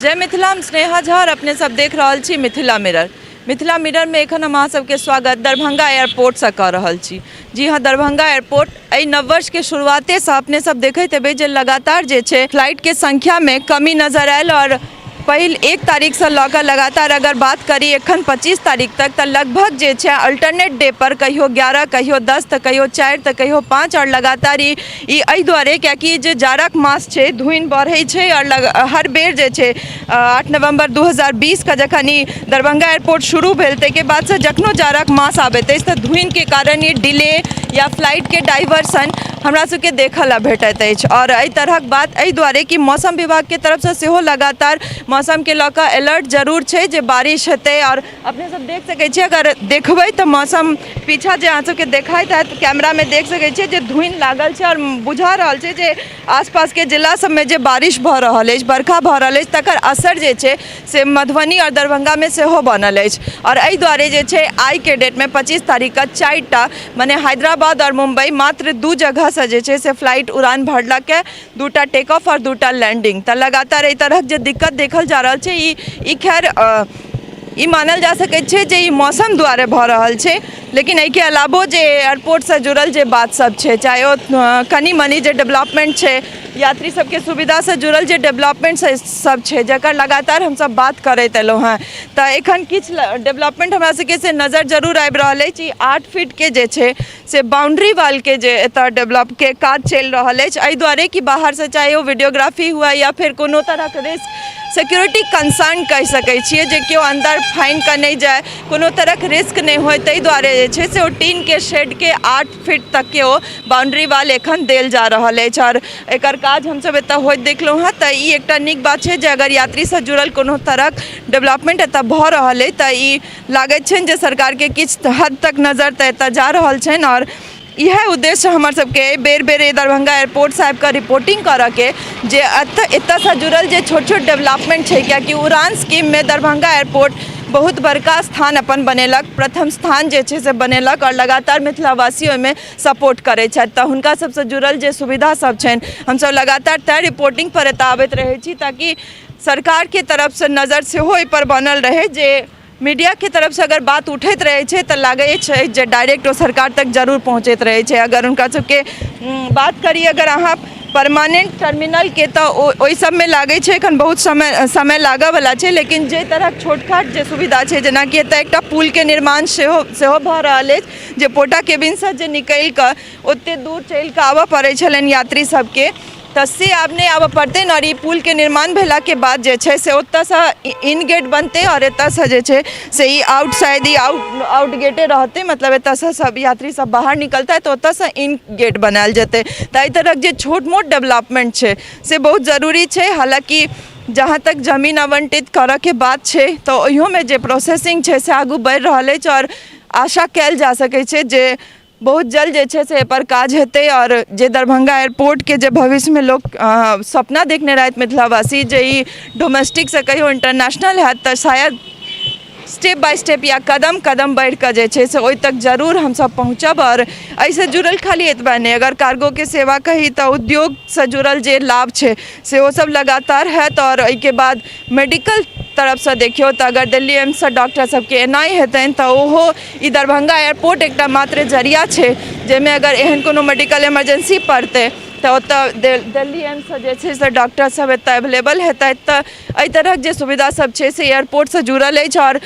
जय मिथिला, हम स्नेहा झा और अपने सब देख रहल छी मिथिला मिरर। मिथिला मिरर में एखन हम अहाँ सबके स्वागत दरभंगा एयरपोर्टसँ कऽ रहल छी। जी हाँ, दरभंगा एयरपोर्ट एहि नववर्षके शुरुआतेसँ अपने सब देखैत हेबै जे लगातार जे छै फ्लाइटके संख्यामे कमी नजर आयल और पहिल 1 तारीखसँ लऽ कऽ लगातार अगर बात करी एखन 25 तारीख तक तऽ लगभग जे छै अल्टरनेट डे पर कहियो 11, कहियो 10, तऽ कहियो 4, तऽ कहियो 5 और लगातार ई एहि दुआरे कियाकि जे जाड़क मास छै, धुनि बढ़ै छै आओर हर बेर जे छै 8 नवम्बर 2020 के जखन ई दरभंगा एयरपोर्ट शुरू भेल ताहिके बादसँ जखनो जाड़क मास आबैत अछि तऽ धुनिके कारण ई डिले या फ्लाइटके डाइवर्सन हमरा सबके देखऽ लए भेटैत अछि। आओर एहि तरहक बात एहि दुआरे कि मौसम विभागके तरफसँ सेहो लगातार मौसमके लऽ कऽ अलर्ट जरूर छै जे बारिश हेतै। आओर अपने सब देख सकै छियै, अगर देखबै तऽ मौसम पीछा जे अहाँ सबके देखाइत हैत कैमरामे देख सकै छियै जे धुनि लागल छै आओर बुझा रहल छै जे आसपासके जिला सबमे जे बारिश भऽ रहल अछि, बरखा भऽ रहल अछि, तकर असर जे छै से मधुबनी आओर दरभंगामे सेहो बनल अछि। आओर एहि दुआरे जे छै आइके डेटमे 25 तारीखके 4टा मने हैदराबाद आओर मुम्बई मात्र 2 जगहसँ जे छै से फ्लाइट उड़ान भरलक, 2टा टेक ऑफ आओर 2टा लैंडिंग। तऽ लगातार एहि तरहक जे दिक्कत देखल जा रहल छै ई खैर ई मानल जा सकैत छै जे ई मौसम दुआरे भऽ रहल छै, लेकिन एहिके अलावो जे एयरपोर्टसँ जुड़ल जे बात सब छै, चाहे ओ कनि मनि जे डेवलपमेंट छै, यात्री सबके सुविधासँ जुड़ल जे डेवलपमेंट सब छै, जकर लगातार हमसब बात करैत एलहुँ हेँ, तऽ एखन किछु डेवलपमेंट हमरा सबके से नजर जरूर आबि रहल अछि। ई 8 फीटके जे छै से बाउंड्री वालके जे एतऽ डेवलपके काज चलि रहल अछि, एहि दुआरे कि बाहरसँ चाहे ओ वीडियोग्राफी हुए या फेर कोनो तरहके रिस्क सिक्योरिटी कंसर्न कहि सकै छियै जे केओ अन्दर फानि कऽ नहि जाय, कोनो तरहक रिस्क नहि होइ, ताहि दुआरे जे छै से ओ टीनके शेडके 8 फीट तकके ओ बाउंड्री वाल एखन देल जा रहल अछि आओर एकर काज हमसब एतऽ होइत देखलहुँ हँ। तऽ ई एकटा नीक बात छै जे अगर यात्रीसँ जुड़ल कोनो तरहक डेवलपमेंट एतऽ भऽ रहल अछि तऽ ई लागैत छनि जे सरकारके किछु हद तक नजर तऽ एतऽ जा रहल छनि। आओर इएह उद्देश्य हमर सबके बेर बेर दरभंगा एयरपोर्टसँ आबिकऽ रिपोर्टिंग करऽके जे एतऽसँ जुड़ल जे छोट छोट डेवलपमेंट छै, कियाकि उड़ान स्कीममे दरभंगा एयरपोर्ट बहुत बड़का स्थान अपन बनेलक, प्रथम स्थान जे छै से बनेलक आओर लगातार मिथिलावासी ओहिमे सपोर्ट करै छथि। तऽ हुनका सबसँ जुड़ल जे सुविधा सब छनि हमसब लगातार तैं रिपोर्टिंग पर एतऽ आबैत रहै छी ताकि सरकारके तरफसँ नजर सेहो एहिपर बनल रहै। जे मीडियाके तरफसँ अगर बात उठैत रहै छै तऽ लागै छै जे डायरेक्ट ओ सरकार तक जरूर पहुँचैत रहै छै। अगर हुनका सबके बात करी अगर अहाँ परमानेंट टर्मिनलके तऽ ओहि सबमे लागै छै एखन बहुत समय लागऽवला छै, लेकिन जे तरहक छोट खाट जे सुविधा छै, जेनाकि एतऽ एकटा पुलके निर्माण सेहो भऽ रहल अछि जे पोटा केबिनसँ जे निकलि कऽ ओते दूर चलि कऽ आबऽ पड़ै छलनि यात्री सबके, तऽ से आब नहि आबऽ पड़तै। आओर ई पुलके निर्माण भेलाके बाद जे छै से ओतऽसँ इन गेट बनतै आओर एतऽसँ जे छै से ई आउट साइड ई आउट गेटे रहतै, मतलब एतऽसँ सब यात्री सब बाहर निकलतै तऽ ओतऽसँ इन गेट बनायल जेतै। तऽ एहि तरहक जे छोट मोट डेवलपमेंट छै से बहुत जरूरी छै। हालाँकि जहाँ तक जमीन आवंटित करऽके बात छै तऽ ओहियोमे जे प्रोसेसिंग छै से आगू बढ़ि रहल अछि आओर आशा कयल जा सकै छै जे बहुत जल्द जे छै से एहिपर काज हेतै। आओर जे दरभंगा एयरपोर्टके जे भविष्यमे लोक सपना देखने रहथि मिथिलावासी जे ई डोमेस्टिकसँ कहियो इंटरनेशनल हैत, तऽ शायद स्टेप बाय स्टेप या कदम कदम बढ़िकऽ जे छै से ओहि तक जरूर हमसब पहुँचब। आओर एहिसँ जुड़ल खाली एतबा नहि, अगर कार्गोके सेवा कही तऽ उद्योगसँ जुड़ल जे लाभ छै सेहो सब लगातार हैत। आओर एहिके बाद मेडिकल तरफसँ देखियौ तऽ अगर दिल्ली एम्ससँ डॉक्टर सबके एनाइ हेतनि तऽ ओहो ई दरभंगा एयरपोर्ट एकटा मात्र जरिया छै जाहिमे अगर एहन कोनो मेडिकल इमरजेंसी पड़तै तऽ ओतऽ दिल्ली एम्ससँ जे छै से डॉक्टर सब एतऽ एवेलेबल हेतथि। तऽ एहि तरहक जे सुविधा सब छै से एयरपोर्टसँ जुड़ल अछि। आओर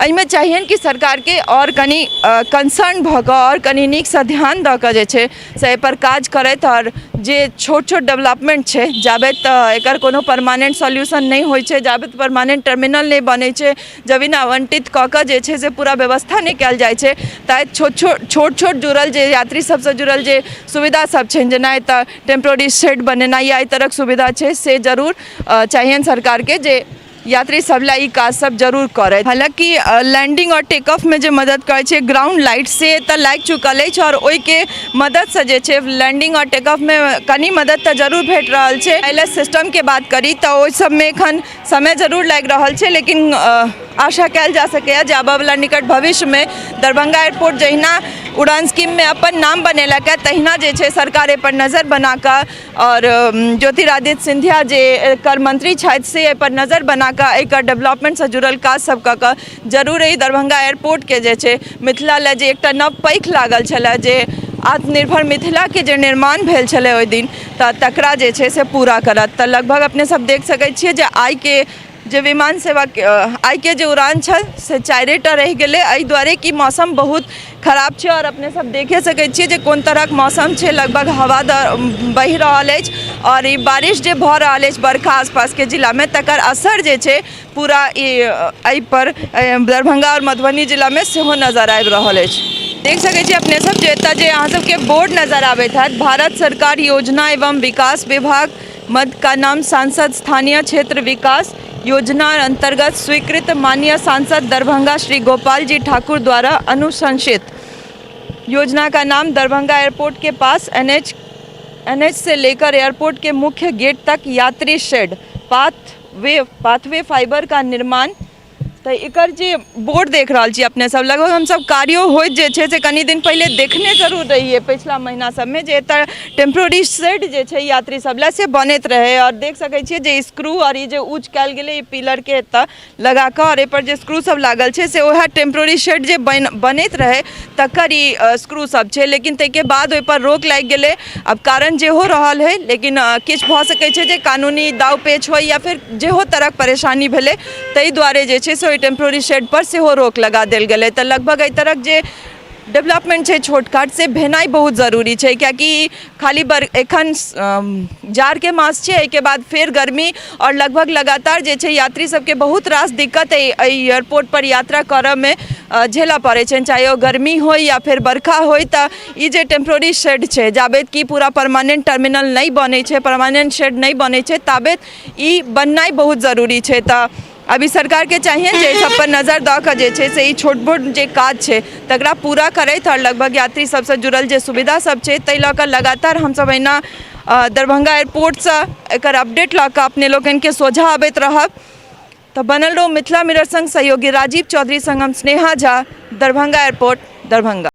एहिमे चाहियनि कि सरकारके आओर कनि कंसर्न भऽ कऽ आओर कनि नीकसँ ध्यान दऽ कऽ जे छै से एहिपर काज करथि। आओर जे छोट छोट डेवलपमेंट छै, जाबे तऽ एकर कोनो परमानेंट सॉल्यूशन नहि होइ छै, जाबे परमानेंट टर्मिनल नहि बनै छै, जमीन आवंटित कऽ कऽ जे छै से पूरा व्यवस्था नहि कयल जाइ छै, तऽ छोट छोट छोट छोट जुड़ल जे यात्री सबसँ जुड़ल जे सुविधा सब छै, जेना एतऽ टेम्प्रोरी शेड बनेनाइ या एहि तरहक सुविधा छै, से जरूर चाहियनि सरकारके जे यात्री सब ला ई काज सब जरूर करथि। हालाँकि लैंडिंग आओर टेक ऑफमे जे मदद करै छै ग्राउंड लाइट से तऽ लागि चुकल अछि आओर ओहिके मददसँ जे छै लैंडिंग आओर टेक ऑफमे कनि मदद तऽ जरूर भेट रहल छै। वायरलेस सिस्टमके बात करी तऽ ओहि सबमे एखन समय जरूर लागि रहल छै, लेकिन आशा कयल जा सकैए जे आबयवला निकट भविष्यमे दरभंगा एयरपोर्ट जहिना उड़ान स्कीममे अपन नाम बनेलक हँ, तहिना जे छै सरकार एहिपर नजर बना कऽ आओर ज्योतिरादित्य सिंधिया जे एकर मंत्री छथि से एहिपर नजर बना कऽ एकर डेवलपमेंटसँ जुड़ल काज सब कऽ कऽ जरूर एहि दरभंगा एयरपोर्टके जे छै मिथिला लए जे एकटा नव पैख लागल छलए, जे आत्मनिर्भर मिथिलाके जे निर्माण भेल छलै ओहि दिन, तऽ तकरा जे छै से पूरा करत। तऽ लगभग अपने सब देख सकै छियै जे आइके जे विमान सेवाके आइके जे उड़ान छल से चारिटा रहि गेलै, एहि दुआरे कि मौसम बहुत खराब छै। आओर अपने सब देखे सकै छियै जे कोन तरहक मौसम छै, लगभग हवा बहि रहल अछि आओर ई बारिश जे भऽ रहल अछि बरखा आसपासके जिलामे, तकर असर जे छै पूरा ई एहिपर दरभंगा आओर मधुबनी जिलामे सेहो नजर आबि रहल अछि। देख सकै छी अपने सब जे एतऽ जे अहाँ सबके बोर्ड नजर आबैत हैत, भारत सरकार योजना एवं विकास विभाग मद का नाम सांसद स्थानीय क्षेत्र विकास योजना अंतर्गत स्वीकृत माननीय सांसद दरभंगा श्री गोपाल जी ठाकुर द्वारा अनुशंसित योजना का नाम दरभंगा एयरपोर्ट के पास एनएच से लेकर एयरपोर्ट के मुख्य गेट तक यात्री शेड पाथवे फाइबर का निर्माण। तऽ एकर जे बोर्ड देख रहल छी अपने सब, लगभग हमसब कार्यो होइत जे छै से कनि दिन पहिले देखने जरूर रहियै पछिला महीना सबमे जे एतऽ टेम्प्रोरी शेड जे छै यात्री सब लए से बनैत रहै। आओर देख सकै छियै जे स्क्रू आओर ई जे ऊँच कयल गेलै ई पिलरके एतऽ लगा कऽ, आओर एहिपर जे स्क्रू सब लागल छै से वएह टेम्प्रोरी शेड जे बनैत रहै तकर ई स्क्रू सब छै। लेकिन ताहिके बाद ओहिपर रोक लागि गेलै। आब कारण जेहो रहल हइ, लेकिन किछु भऽ सकै छै जे कानूनी दाव पेच होइ या फेर जेहो तरहक परेशानी भेलै, ताहि दुआरे जे छै से ओहि टेम्प्रोरी शेडपर सेहो रोक लगा देल गेलै। तऽ लगभग एहि तरहक जे डेवलपमेंट छै छोट खाट से भेनाइ बहुत जरूरी छै, कियाकि खाली बर एखन जाड़के मास छै, एहिके बाद फेर गर्मी आओर लगभग लगातार जे छै यात्री सबके बहुत रास दिक्कत एहि एयरपोर्टपर यात्रा करऽमे झेलऽ पड़ै छनि, चाहे ओ गर्मी होइ या फेर बरखा होइ। तऽ ई जे टेम्प्रोरी शेड छै, जाबेत कि पूरा परमानेंट टर्मिनल नहि बनै छै, परमानेंट शेड नहि बनै छै, ताबेत ई बननाइ बहुत जरूरी छै। तऽ अभी सरकारके चाहिए जे एहि सब पर नजर दऽ कऽ जे छै से ई छोट मोट जे काज छै तकरा पूरा करथि आओर लगभग यात्री सबसँ जुड़ल जे सुविधा सब छै ताहि लऽ कऽ लगातार हमसब एहिना दरभंगा एयरपोर्टसँ एकर अपडेट लऽ कऽ अपने लोकनिके सोझाँ अबैत रहब। तऽ बनल रहू मिथिला मिरर संग। सहयोगी राजीव चौधरी संग हम स्नेहा झा, दरभंगा एयरपोर्ट, दरभंगा।